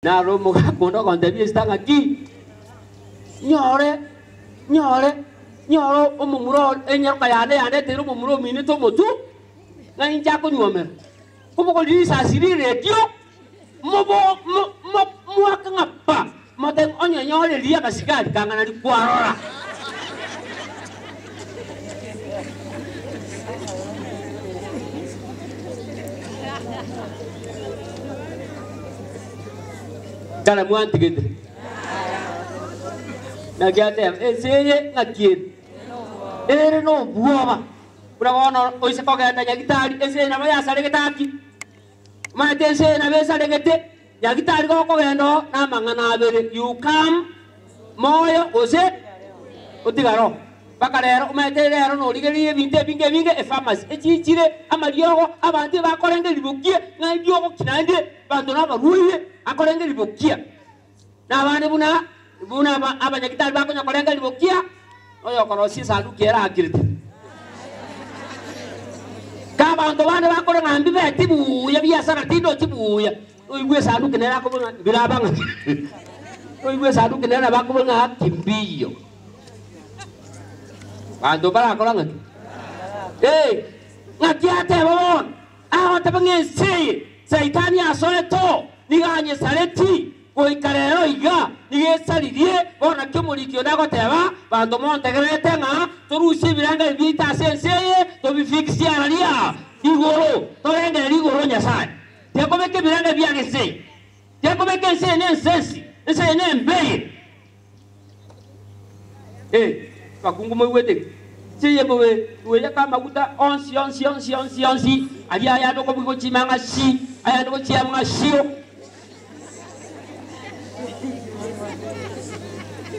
Naro omogaka onde ogontebia esita ng'aki, Nyore, nyore, nyore omomura oo enyaroka yane yandeteire omomura ominete omotwe, ng'a inche akonyuomera. Komokorire risasi ri'eredio, mobo mo mo moake ng'a pa, motebe onye nyore riria abasigari kang'ana rikwarora. Kare mwantigete. Naki ateba, ense eye ng'aki ere? Ere nobwoba. Buna bono oise kogenda Nyagitari, ense eye nabo yasaregete aki. Omanyete ense eye nabo esaregete, Nyagitari gokogenda oo namang'ana abere, you come moyo gose otigare oo. Mpaka rero omanyete rero norigereria ebinto ebinge ebinge epharmacy echichire amariogo abanto ebakorenga ribokia ng'a eriogo ki naende abanto nabarwaire akorenga ribokia. Na abande buna buna abanyagitari bakonya korenga ribokia oyokorosia esanduki ere akirete. Ka abanto bande bakore ng'a mbibeti buya biasara tindochi buya, oigwe esanduki nere akobua ng'a mbiraba ng'a oigwe esanduki nere nabo akobua ng'a haki mbiyo. Banto mbarakora ng'aki? Ee, ng'aki ateba bono? Agoteba ng'a ense eye Saitani asoete oo nigo anyesareti goika rero iga, nigo esaririe. Bono naki omoriki onde agoteba, Banto montegererete ng'a torusie ebirengererio biaito ase ense eye, tobifikisie araria igoro, torengererie igoro Nyasae. Tikobeka ebirengererio biane ense eye, tikobeka ense eye nensensi, ense eye nembe eye. Ee, abakungu moigwete ki? Chiye bobe goyaka amaguta onsi onsi onsi onsi onsi, aria ayande okobugia gochima ng'a shi, ayande gochiama ng'a shio.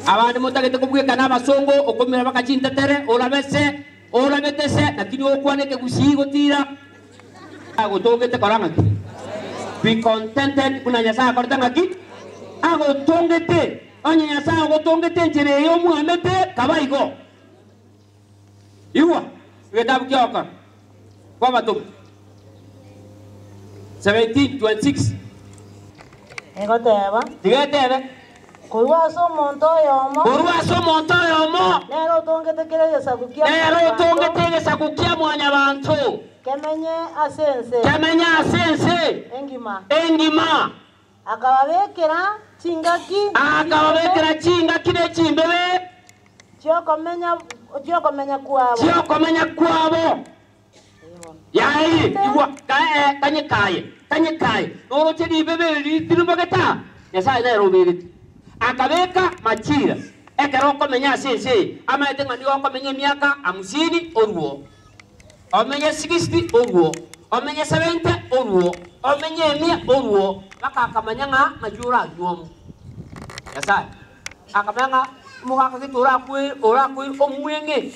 Abande motagete kobwekana abasongo, okomera baka chintetere, orabe se, orabete se, lakini ogokwana ekegusii gotira. Agotongete kora ng'aki? Be contented buna Nyasae akorete ng'aki? Agotongete. Onye Nyasae ogotongete enchera eye omwamete, kaba igo. Igwa, egetabu kia Ogokora kw'Abatomwa 17:26. Egoteba. Tiga etebe. Korwa ase omonto oyomo. Korwa ase omonto oyomo. Nere otongete kera egesaku kia Nere mwanyabanto. otongete egesaku kia mwanyabanto. Kemenye ase ense. Kemenye ase ense. Engima. Engima. Akababekera chingaki ne chimbebe. Akababekera chingaki ne chimbebe. Chi'okomenya chi'okomenya kwabo. Chi'okomenya kwabo. Yaye, igwa, kae, kanye kaye, kanye kaye, noroche ribebe eri ritirimogete aa, Nyasae nere obegete. Akabeka machira, ekero okomenya ase ense eye, amaete ng'a nigo okomenya emiaka hamsini oruo, omenye sixty oruo, omenye seventy oruo, omenye emia oruo, mpaka akamanya ng'a ng'aki oranyuomwe. Nyasae akamanya ng'a omogaka gete orakwe orakwe omweng'e.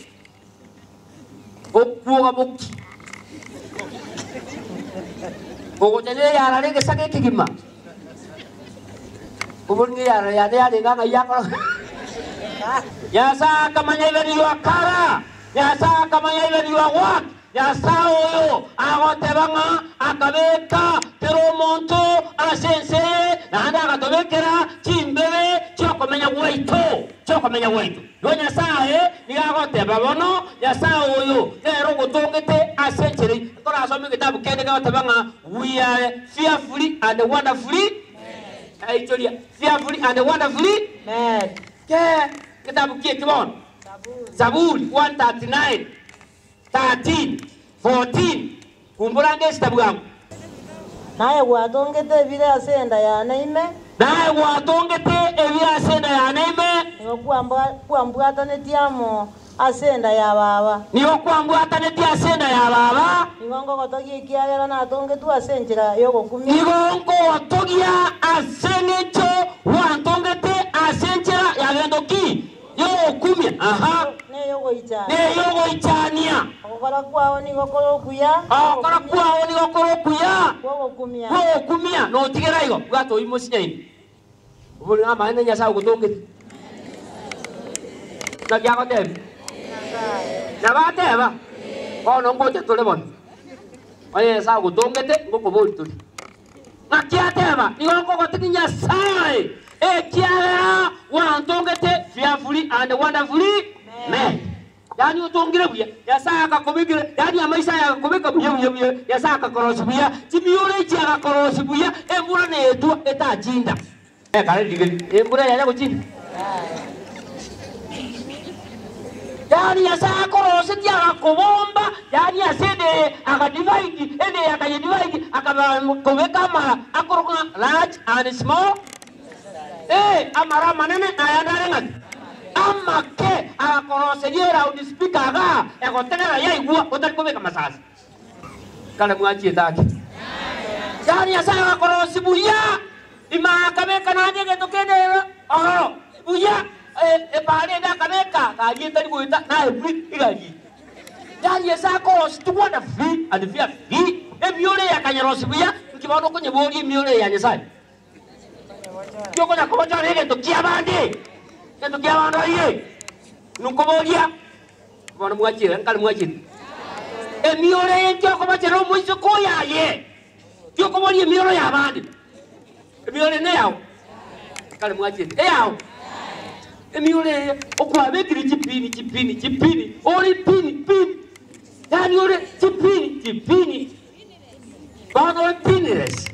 Okwoga boki ogocha neyarare egesaga ekegima, obori ng'eyarare yane yarenge ang'ai yakora Nyasae akamanya even your colour, Nyasae akamanya even your work, Nyasae oyo agoteba ng'a akabeka kera omonto ase ense eye naende agatobekera chimbebe chi'okomenya gwaito, chi'okomenya gwaito. Igo Nyasae nigo agoteba bono, Nyasae oyo nere ogotongete ase enchera eyio. Nkorasome egetabu kende kegoteba ng'a We are fearfully and wonderfully Aichoria, fearfully and wonderfully made. Ke getabu ki eki bono? Zaburi 139, 13, 14. Kumbura ngesita bwango. Naye gwatongete ebire ase enda yane ime. Naye gwatongete ebire ase enda yane ime. Nigo kwambwatanetie amo ase enda ya baba. Nigo kwambwatanetie ase enda ya baba. Nigo nkogotogia ekiagera natongetwe ase enchera y'ogokumia. Nigo nkogotogia ase engencho gwantongete ase enchera ya gento ki? Y'ogokumia, aha, Neyogoichania. Neyogoichania. Ogokora kwao nigo kore okuya. Ogokora kwao nigo kore okuya. Kw'ogokumia. Kw'ogokumia. Notigera igo, bwata oyio mosinyaine. Obori ng'a amaene Nyasae ogotongete. Naki agotebia? Nabo ateba, bono ngocha tore bono. Onye Nyasae ogotongete, ngokoboria tore. Ng'aki ateba, Nigo nkogotigia Nyasae, ekiagera gwantongete fearfully and wonderfully made. Yaani otongire buya, Nyasae akakobekera, yaani amaiso aye agakobeka buya buya buya, Nyasae akakorosia buya, chimioro echi agakorosia buya, embura netwa etachinda. Ekare rigeri, embura yaya gochinda. Yaani Nyasae akorosetie agakobomba, yaani ase ende eye akadivide, ende eye akayedivide, akabeka amara akorokwa ng'a large and small. Ee, amara amanene na ayande are ng'aki? Amake. Agakoroseria eloudspeaker igaa, egotegera yaigwa otari kobeka masasi. Kare mwachiete ake. Yaani Nyasae agakorosia buya, ime akabeka naende egento kende ororo buya, epaara ende akabeka gari etari goeta naye free egari eye. Yaani Nyasae akorosia tugwana free and fair free, emioro eye akanyerosia buya, inki bono okonyeboria emioro eye ya Nyasae? Inki okonya kobochora egento kiabande? Egento kiabande oye? Nkoboria, bono mwachire, nkare mwachire. Emioro eye inki okobachera omoiseke oyo aye? Inki okoboria emioro y'abande? Emioro eye neyao? Nkare mwachire, eyao? Emioro eye okwabekire chipini, chipini, chipini, ore pini, pini, yaani ore chipini, chipini. Bono ore pinless.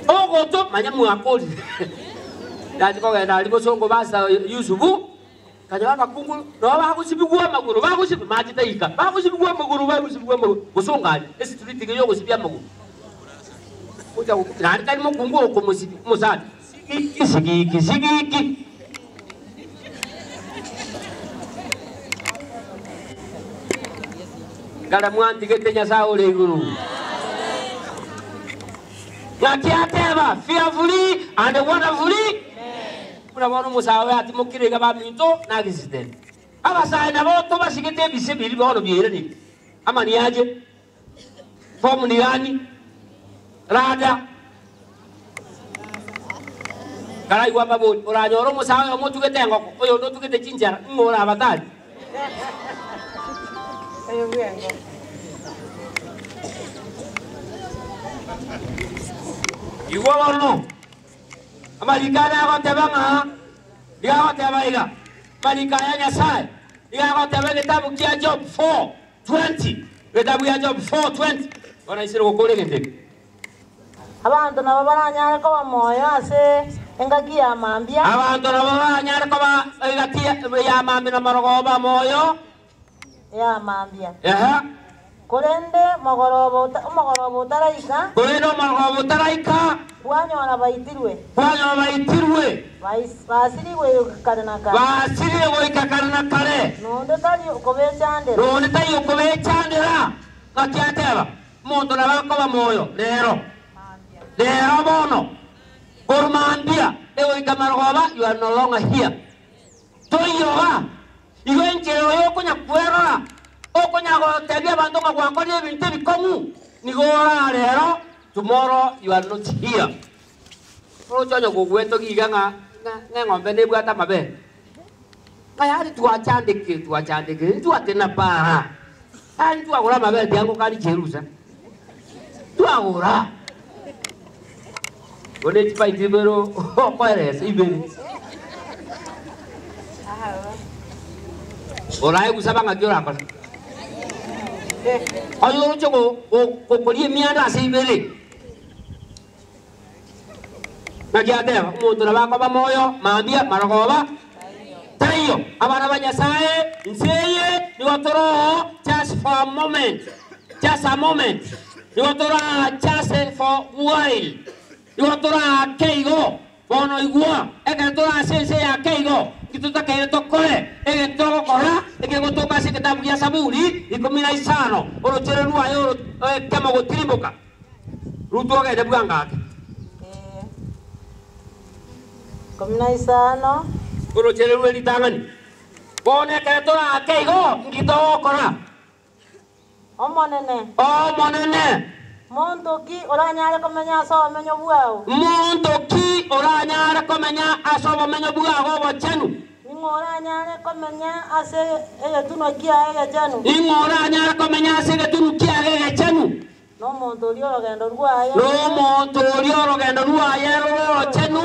Ogoto manya mwakorire. Yaani kogenda aria bosongo basa Yusufu, kanyora abakungu nabo bagosibigwa amagoro, bagosibigwa mache taika, bagosibigwa amagoro, bagosibigwa amagoro, bosongo aria, esitreet iga yogosibia amagoro. Gocha naende tari mokungu okomosibia, omosacha, sigiki, sigiki, sigiki. Kare mwantigete Nyasae ore igoro. Naki ateba, Fearfully and wonderfully Buna bono omosae oyo atimokire iga baminto nagisiteri. Abasae nabo tobasigete ebise biria bono biairanire. Amaniache, fomu ni gani? Rada. Karaigwe amabori, oranyore omosae oyomo otugete engoko, oyonde otugete chinchera, ng'o orabatari? Igwa bono, amariko aya nagoteba ng'a, nigo agoteba iga, amariko aya Nyasae, nigo agoteba egetabu kia Job 4:20, egetabu gia Job 4:20, bono isire gokora egento eke. Abanto nabo baranyare koba moyo ase engaki ya mambia. Abanto nabo baranyare koba egati ya mambia na marogoba moyo. Ya mambia. Ehe. Korende mogoroba omogoroba otaraika. Korende omogoroba otaraika. Kwanyora baitirwe. Kwanyora baitirwe. Basirigwe goika kare na kare. Basirire goika kare na kare. Nonde tari okobechandera. Nonde tari okobechandera. Ng'aki ateba? Omonto nabo akoba moyo rero, rero bono, korwa mambia egoika marogoba, you are no longer here. Toiyoga, igo enchera oyo okonya kwerora, okonya gotebia abanto ng'a gwakorire ebinto ebikong'u, nigo ora rero, tomorrow you are not here. Oroche onye kogwetogia iga ng'a ng'a eng'ombe nebwate amabere, ng'a yaani twachandekire twachandekire, ntwatena para. Yaani twagora amabere tiangoka aria cherusa, twagora. Igo ne chipaiti ibere okoeresa ibere. Orae gosaba ng'aki orakore? Onye oroche gokoria emianda ase ibere. Naki ateba, Omonto nabo akoba moyo mambia marogoba taiyo. Abana ba Nyasae, inse eye nigo tore oo just for a moment, just a moment, nigo tore aa just for while, nigo tore aa ake igo. Bono igwa, ekero tore ase ense eye ake igo, inki totakeire tokore? Egento togokora ekegotoka ase egetabu gia Saburi 15, orochere rwaye oro ekemo gotirimboka. Rutu ogende bwango ake. 15. Orochere rwe ritang'ani. Bono ekero toraake igo, inki togokora? Omonene. Omonene. Monto ki oranyare komenya ase obomenyo bwao? Monto ki oranyare komenya ase obomenyo bwao obochenu? Ing'oranyare komenya ase egetunwa kiaye egechenu. Ing'oranyare komenya ase egetunu kiaye egechenu. N'omonto oria orogendo rwaye. N'omonto oria orogendo rwaye rorochenu.